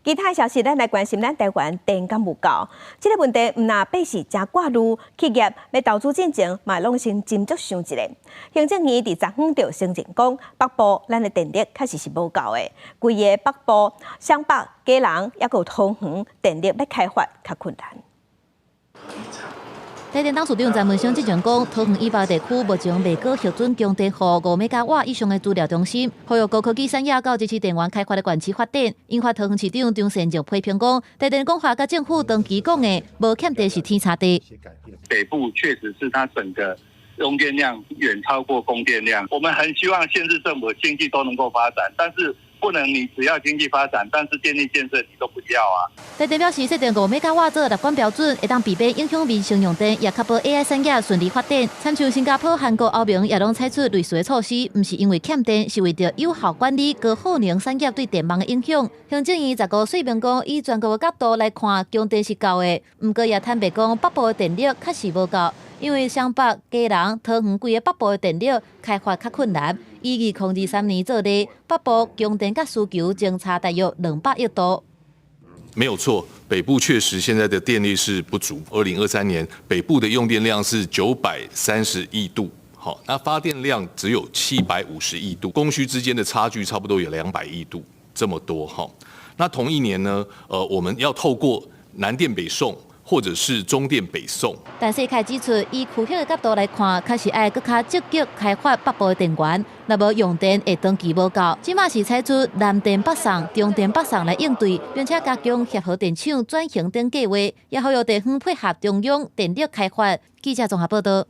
其他消息，咱來關心咱台灣電敢有夠？這个問題毋但百姓誠掛慮，企業欲投資進前嘛攏先斟酌想一下。行政院佇昨昏就承認講，北部咱的電力確實是無夠的，規个北部、雙北、基隆，抑閣有桃園電力欲開發較困難。台電董事長詹文生之前講，桃園以北地區目前未閣核准供電予5兆瓦以上的資料中心，呼籲高科技產業佮支持電源開發的縣市發展，引發桃園市長張善政批評講，台電講話佮政府長期講的無欠電是天差地。北部確實是它整個用電量遠超過供電量，我們很希望縣市政府經濟都能夠發展，但是不能你只要經濟發展，但是電力建設你都不要啊。台電表示，設定5兆瓦做納管標準，會當避免影響民生用電，也確保 AI 產業順利發展。親像新加坡、韓國、歐盟也攏採取類似的措施，毋是因為欠電，是為著有效管理高耗能產業對電網的影響。行政院15說明講，以全國的角度來看，供電是夠的，毋過也坦白講，北部的電力確實無夠，因為雙北、基隆、桃園規个北部的電力開發較困難。以2023年做例，北部供電佮需求相差大約200億度。沒有錯，北部確實現在的電力是不足。2023年北部的用電量是930億度，好，那發電量只有750億度，供需之間的差距差不多有200億度這麼多哈。那同一年呢，我們要透過南電北送，或者是中電北送。但世凱指出，以區域的角度來看，確實愛閣較積極開發北部的電源，若無用電會長期無夠。這馬是採取南電北送、中電北送來應對，並且加強協和電廠轉型等計劃，也呼籲地方配合中央電力開發。記者綜合報道。